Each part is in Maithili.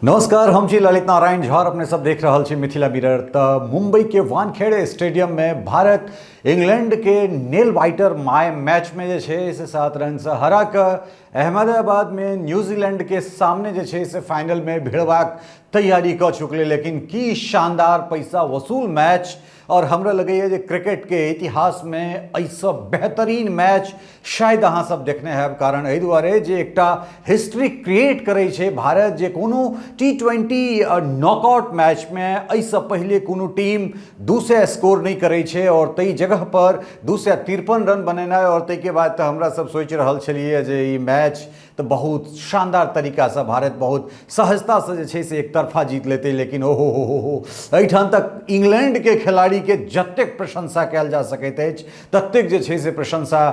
नमस्कार, हम छी ललित नारायण झा और अपने सब देख रहल छी मिथिला मिरर। तऽ मुंबई के वानखेड़े स्टेडियम में भारत इंग्लैंड के नेल बाइटर my match में जे छै से 7 रन से हरा कऽ अहमदाबाद में न्यूजीलैंड के सामने जे छै से फाइनल में भिड़बाक तैयारी कऽ चुकलै। लेकिन की शानदार पैसा वसूल मैच, और हमरा लगैए जे क्रिकेट के इतिहास में एहिसँ बेहतरीन मैच शायद अहाँ सब देखने हैब। कारण एहि दुआरे जे एकटा हिस्ट्री क्रिएट करै छै भारत, जे कोनो टी20 नॉकआउट मैचमे एहिसँ पहिले कोनो टीम 200 स्कोर नहि करै छै और ताहि जगह पर 253 रन बनेनाइ। और ताहिके बाद तऽ हमरा सब सोचि रहल छलियै जे ई मैच तऽ बहुत शानदार तरीकासँ भारत बहुत सहजतासँ जे छै से एक तरफा जीत लेतै। लेकिन ओहो हो हो हो, एहिठाम तक इंग्लैंडके खिलाड़ीके जतेक प्रशंसा कयल जा सकैत अछि ततेक जे छै से प्रशंसा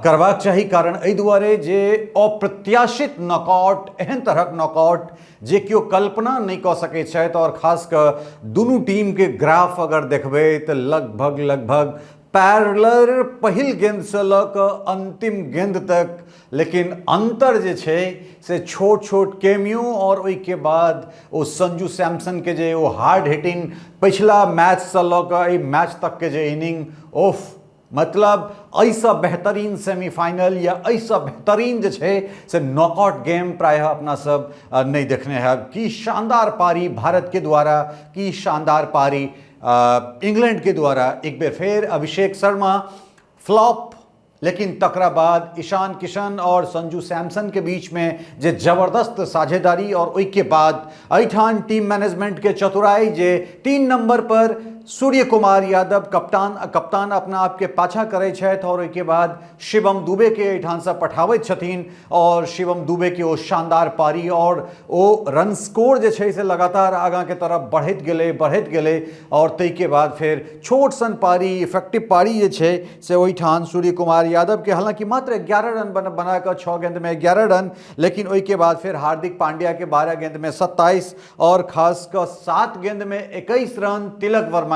करबाक चाही। कारण एहि दुआरे जे अप्रत्याशित नॉकआउट, एहन तरहक नॉकआउट जे केओ कल्पना नहि कऽ सकैत छथि। आओर खास कऽ दुनू टीमके ग्राफ अगर देखबै तऽ लगभग लगभग पैरलर, पहिल गेंदसँ लऽ कऽ अन्तिम गेंद तक, लेकिन अन्तर जे छै से छोट छोट केमियो। आओर ओहिके बाद ओ संजू सैमसनके जे ओ हार्ड हिटिंग, पछिला मैचसँ लऽ कऽ एहि मैच तकके जे इनिंग, ओफ, मतलब एहिसँ बेहतरीन सेमीफाइनल या एहिसँ बेहतरीन जे छै से नॉकआउट गेम प्रायः अपना सब नहि देखने हैब। की शानदार पारी भारतके द्वारा, की शानदार पारी इंग्लैंड के द्वारा। एक बेर फेर अभिषेक शर्मा फ्लॉप, लेकिन तकरा बाद ईशान किशन और संजू सैमसन के बीच में जे जबरदस्त साझेदारी, और ओहिके बाद एहिठाम टीम मैनेजमेंट के चतुराई जे 3 नंबर पर सूर्य कुमार यादव कप्तान कप्तान अपना आपके पाछा करै छथि और ओहिके बाद शिवम दुबे के एहिठामसँ पठाबैत छथिन। और शिवम दुबे के ओ शानदार पारी और ओ रन स्कोर जे छै से लगातार आगाँके तरफ बढ़ैत गेलै, बढ़ैत गेलै। और ताहिके बाद फेर छोट सन पारी, इफेक्टिव पारी जे छै से ओहिठाम सूर्य कुमार यादवके, हालाँकि मात्र 11 रन बना कऽ 6 गेंदमे 11 रन, लेकिन ओहिके बाद फेर हार्दिक पांड्याके 12 गेंदमे 27 और खास कऽ 7 गेंदमे 21 रन तिलक वर्माके।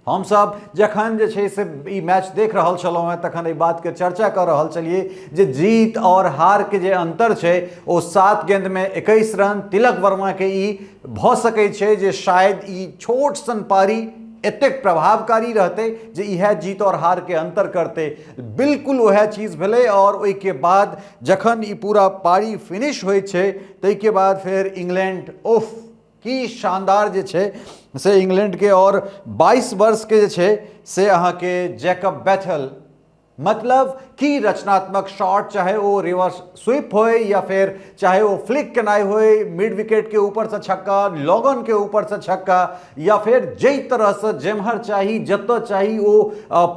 हमसब जखन जे छै से ई मैच देख रहल छलहुँ हेँ तखन एहि बातके चर्चा कऽ रहल छलियै जे जीत और हारके जे अन्तर छै ओ 7 गेंदमे 21 रन तिलक वर्माके, ई भऽ सकै छै जे शायद ई छोट सन पारी एतेक प्रभावकारी रहतै जे इएह जीत और हारके अन्तर करतै। बिल्कुल वएह चीज भेलै। और ओहिके बाद जखन ई पूरा पारी फिनिश होइ छै ताहिके बाद फेर इंग्लैंड, ओफ, की शानदार जे छै से इंग्लैंडके। और 22 वर्षके जे छै से अहाँके जैकब बेथल, मतलब की रचनात्मक शॉट, चाहे ओ रिवर्स स्वीप होय या फिर चाहे ओ फ्लिक केनाइ होय, मिड विकेट के ऊपर से छक्का, लॉगन के ऊपर से छक्का, या फिर जाहि तरहसँ जेम्हर चाही जतऽ चाही ओ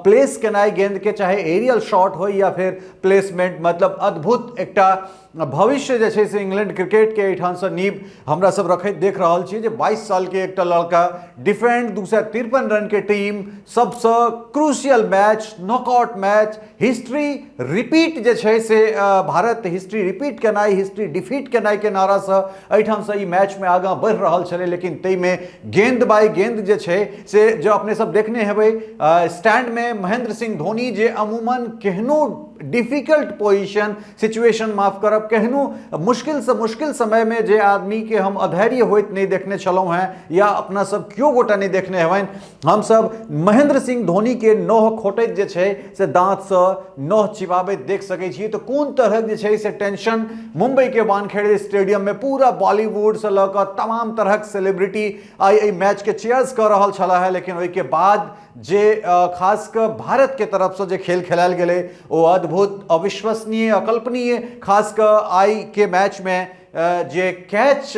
प्लेस केनाइ गेंद के, चाहे एरियल शॉट होय या फिर प्लेसमेंट, मतलब अद्भुत एकटा भविष्य जे छै से इंग्लैंड क्रिकेटके एहिठामसँ नींव हमरा सब रखैत देख रहल छी जे 22 सालके एकटा लड़का डिफेंड 253 रनके टीम, सबसँ crucial match, knockout match, history repeat जे छै से भारत हिस्ट्री रिपीट केनाइ, हिस्ट्री डिफीट केनाइके नारासँ एहिठामसँ ई मैचमे आगाँ बढ़ि रहल छलै। लेकिन ताहिमे गेंद बाय गेंद जे छै से जो अपने सब देखने हेबै स्टैंडमे महेंद्र सिंह धोनी, जे अमूमन केहनो डिफिकल्ट पोजिशन सिचुएशन, माफ करब, केहनो मुश्किलसँ मुश्किल समयमे जे आदमीके हम अधैर्य होइत नहि देखने छलहुँ हेँ या अपना सब केओ गोटा नहि देखने हेबनि, हमसब महेंद्र सिंह धोनीके नोह खोटैत जे छै से दाँतसँ नोह चिबाबैत देख सकै छी। तऽ कोन तरहक जे छै से टेंशन मुंबईके वानखेड़े स्टेडियममे, पूरा बॉलीवुडसँ लऽ कऽ तमाम तरहक सेलिब्रिटी आइ एहि मैचके चेयर्स कऽ रहल छलाह हेँ। लेकिन ओहिके बाद जे खास कऽ भारतके तरफसँ जे खेल खेलायल गेलै ओ अद्भुत, अविश्वसनीय, अकल्पनीय। खास कऽ आइके मैचमे जे कैच,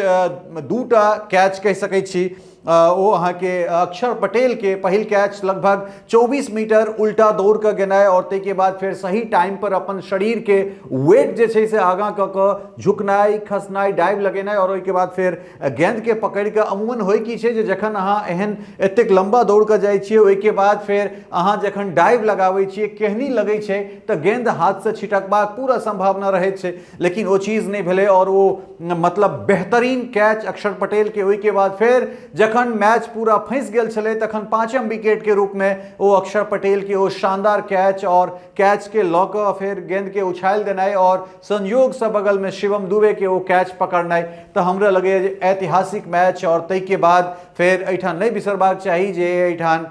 2टा कैच कहि सकै छी, ओ अहाँके अक्षर पटेलके पहिल कैच, लगभग 24 मीटर उल्टा दौड़ कऽ गेनाइ और ताहिके बाद फेर सही टाइम पर अपन शरीरके वेट जे छै से आगाँ कऽ कऽ झुकनाइ, खसनाइ, डाइव लगेनाइ और ओहिके बाद फेर गेंदके पकड़ि कऽ। अमूमन होइ की छै जे जखन अहाँ एहन एतेक लम्बा दौड़ कऽ जाइ छियै, ओहिके बाद फेर अहाँ जखन डाइव लगाबै छियै, केहनी लगै छै तऽ गेंद हाथसँ छिटकबाक पूरा सम्भावना रहैत छै, लेकिन ओ चीज नहि भेलै और ओ मतलब बेहतरीन कैच अक्षर पटेलके। ओहिके बाद फेर जखन जखन मैच पूरा फंसि गेल छलै तखन पाँचम विकेटके रूपमे ओ अक्षर पटेलके ओ शानदार कैच आओर कैचके लऽ कऽ फेर गेंदके उछालि देनाइ आओर संयोगसँ बगलमे शिवम दुबेके ओ कैच पकड़नाइ, तऽ हमरा लगैए जे ऐतिहासिक मैच। आओर ताहिके बाद फेर एहिठाम नहि बिसरबाक चाही जे एहिठाम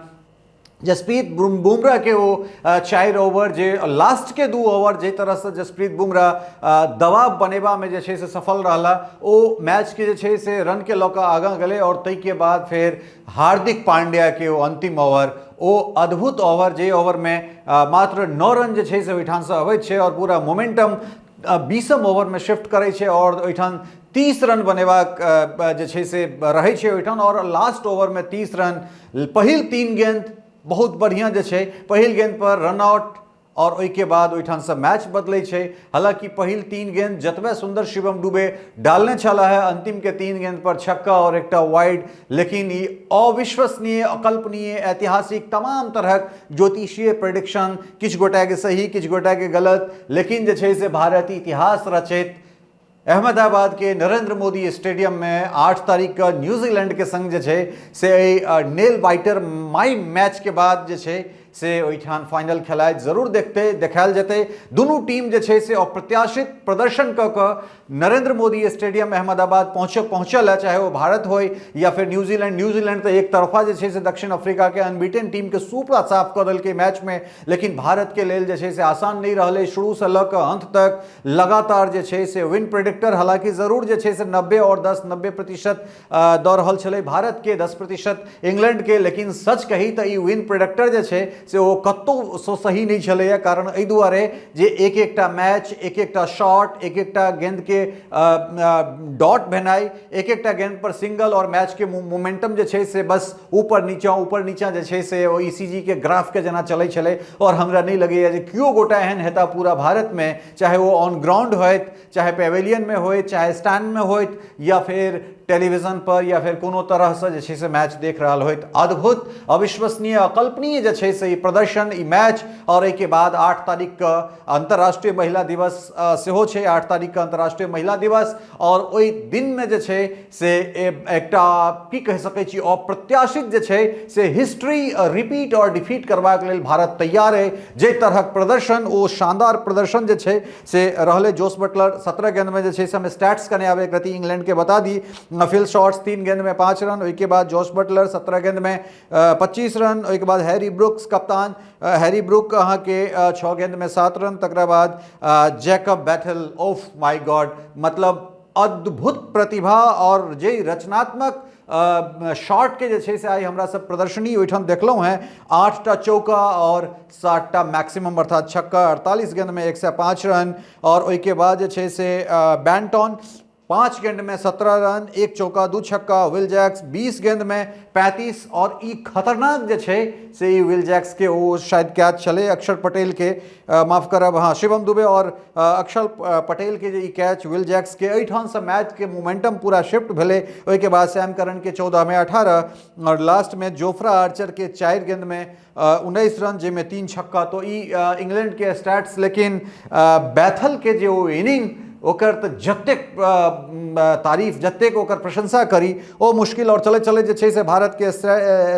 जसप्रीत बुमराह के ओ 4 ओवर, जे लास्ट के 2 ओवर जाहि तरहसँ जसप्रीत बुमराह दबाव बनेबामे जे छै से सफल रहला, ओ मैचके जे छै से रनके लऽ कऽ आगाँ गेलै। आओर ताहिके बाद फेर हार्दिक पांड्या के ओ अंतिम ओवर, ओ अद्भुत ओवर, जे ओवरमे मात्र 9 रन जे छै से ओहिठामसँ अबैत छै आओर पूरा मोमेंटम 20म ओवरमे शिफ्ट करै छै आओर ओहिठाम 30 रन बनेबाक जे छै से रहै छै ओहिठाम। आओर लास्ट ओवरमे 30 रन, पहिल 3 गेंद बहुत बढ़िआँ जे छै, पहिल गेंद पर रन आउट आओर ओहिके बाद ओहिठामसँ मैच बदलै छै। हालाँकि पहिल 3 गेंद जतबे सुन्दर शिवम दुबे डालने छलाह है, अंतिम के 3 गेंद पर छक्का और एकटा वाइड, लेकिन ई अविश्वसनीय, अकल्पनीय, ऐतिहासिक तमाम तरहक ज्योतिषीय प्रेडिक्शन, किछु गोटाके सही किछु गोटाके गलत, लेकिन जे छै से भारत इतिहास रचैत अहमदाबाद के नरेंद्र मोदी स्टेडियम में 8 तारीख के न्यूजीलैंड के संग जे छै से एहि नेल बाइटर माई मैच के बाद जे छै से ओहिठाम फाइनल खेलाइत जरूर देखते देखायल जेतै। दुनू टीम जे छै से अप्रत्याशित प्रदर्शन कऽ कऽ नरेंद्र मोदी स्टेडियम अहमदाबाद पहुँचल है, चाहे वो भारत होय या फिर न्यूजीलैंड। न्यूजीलैंड तऽ एक तरफा जे छै से दक्षिण अफ्रीका के अनबीटन टीम के सुपड़ा साफ कऽ देलकै मैच में, लेकिन भारत के लेल जे छै से आसान नहि रहलै। शुरूसँ लऽ कऽ अंत तक लगातार जे छै से विन प्रेडिक्टर हालांकि जरूर जे छै से 90 और 10 90% दऽ रहल छलै भारतके, 10% इंग्लैंडके, लेकिन सच कही तऽ ई विन प्रेडिक्टर जे छै से ओ कतहुसँ सही नहि छलैए। कारण एहि दुआरे जे एक एकटा मैच, एक एकटा शॉट, एक एकटा गेंदके डॉट भेनाइ, एक एकटा गेंद पर सिंगल और मैचके मोमेंटम जे छै से बस ऊपर नीचा ऊपर नीचा जे छै से ओ ई सी जी के ग्राफके जेना चलै छलै। आओर हमरा नहि लगैए जे केओ गोटा एहन हेता पूरा भारतमे, चाहे ओ ऑन ग्राउंड होइत, चाहे पेवेलियनमे होइत, चाहे स्टैंडमे होइत, या फेर टेलीविजन पर, या फेर कोनो तरहसँ जे छै से मैच देख रहल होइत। अद्भुत, अविश्वसनीय, अकल्पनीय जे छै से ई प्रदर्शन, ई मैच। आओर एहिके बाद 8 तारीखके अंतर्राष्ट्रीय महिला दिवस सेहो छै, 8 तारीखके अंतर्राष्ट्रीय महिला दिवस, आओर ओहि दिनमे जे छै से एकटा की कहि सकै छी अप्रत्याशित जे छै से हिस्ट्री रिपीट आओर डिफीट करबाक लेल भारत तैयार अइ। जाहि तरहक प्रदर्शन, ओ शानदार प्रदर्शन जे छै से रहलै। जोस बटलर 17 गेंदमे जे छै से, हम स्टैट्स कने आब एक रति इंग्लैंडके बता दी, फिल शॉट्स 3 गेंदमे 5 रन, ओहिके बाद जोस बटलर 17 गेंदमे 25 रन, ओहिके बाद हैरी ब्रुक्स कप्तान हैरी ब्रुक अहाँके 6 गेंदमे 7 रन, तकरा बाद Jacob Bethell, oh my god, मतलब अद्भुत प्रतिभा और जे रचनात्मक शॉट के जे छै से आइ हमरा सब प्रदर्शनी ओहिठाम देखलहुँ हेँ। 8टा चौका और 7टा मैक्सिमम अर्थात छक्का, 48 गेंदमे 105 रन। और ओहिके बाद जे छै से बैंटन 5 गेंद में 17 रन, 1 चौका 2 छक्का। Will Jacks 20 गेंद में 35 और ई खतरनाक जे छै से ई Will Jacks के ओ शायद कैच छलै अक्षर पटेल के, माफ करब, हाँ शिवम दुबे और अक्षर पटेल के जे ई कैच Will Jacks के, एहिठामसँ मैच के मोमेंटम पूरा शिफ्ट भेलै। ओहिके बाद सैम करन के 14 में 18 और लास्ट में जोफ्रा आर्चर के 4 गेंद में 19 रन, जाहिमे 3 छक्का। तो ई इंग्लैंड के स्टैट्स, लेकिन बैथल के जे ओ इनिंग, ओकर तऽ जतेक तारीफ, जतेक ओकर प्रशंसा करी ओ मुश्किल। और चलैत चलैत जे छै से भारत के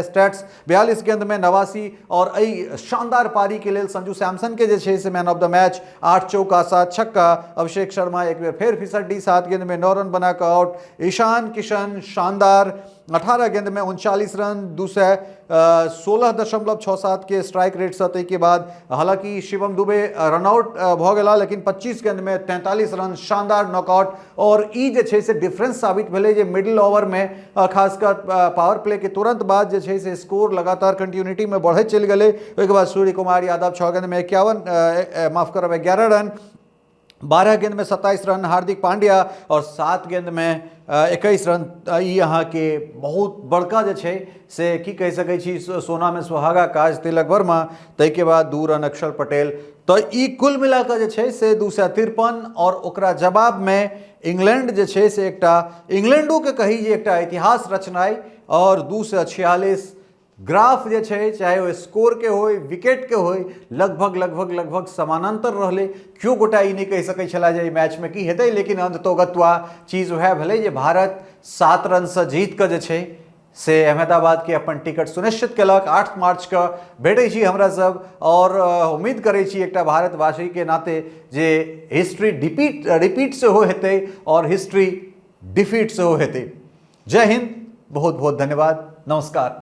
स्टैट्स 42 गेंद में 89 और एहि शानदार पारी के लेल संजू सैमसन के जे छै से मैन ऑफ the match, 8 चौका 7 छक्का। अभिषेक शर्मा एक बेर फेर फिसड्डी, 7 गेंद में 9 रन बना कऽ आउट। ईशान किशन शानदार 18 गेंद में 39 रन, 216.67 के स्ट्राइक रेट से। ताहिके बाद हालांकि शिवम दुबे रनआउट भऽ गेला, लेकिन 25 गेंद में 43 रन, शानदार नॉकआउट। और ई जे छै से डिफरेंस साबित भेलै जे मिडिल ओवर में खासकर पावर प्ले के तुरंत बाद जे छै से स्कोर लगातार कंटिन्यूटी में बढ़ैत चलि गेलै। ओहिके बाद सूर्य कुमार यादव 6 गेंद में 51, माफ करब, 11 रन, 12 गेंद में 27 रन हार्दिक पांड्या और 7 गेंद में 21 रन। ई अहाँके बहुत बड़का जे छै से की कहि सकै छी, सोना में सुहागा काज तिलक वर्मा, ताहिके बाद 2 रन अक्षर पटेल। तऽ ई कुल मिलाकऽ जे छै से 253 और ओकरा जवाबमे इंग्लैंड जे छै से एकटा, इंग्लैंडोके कही जे एकटा इतिहास रचनाइ और 246 ग्राफ जे छै, चाहे ओ स्कोरके होय विकेटके होय, लगभग लगभग लगभग समानान्तर रहलै। केओ गोटा ई नहि कहि सकै छलाह जे एहि मैचमे की हेतै, लेकिन अन्ततोगत्वा चीज उएह भेलै जे भारत 7 रनसँ जीत कऽ जे छै से अहमदाबादके अपन टिकट सुनिश्चित केलक। 8 मार्चके भेटै छी हमरा सब आओर उम्मीद करै छी एकटा भारतवासीके नाते जे हिस्ट्री रिपीट रिपीट सेहो हेतै आओर हिस्ट्री डिफीट सेहो हेतै। जय हिंद, बहुत बहुत धन्यवाद, नमस्कार।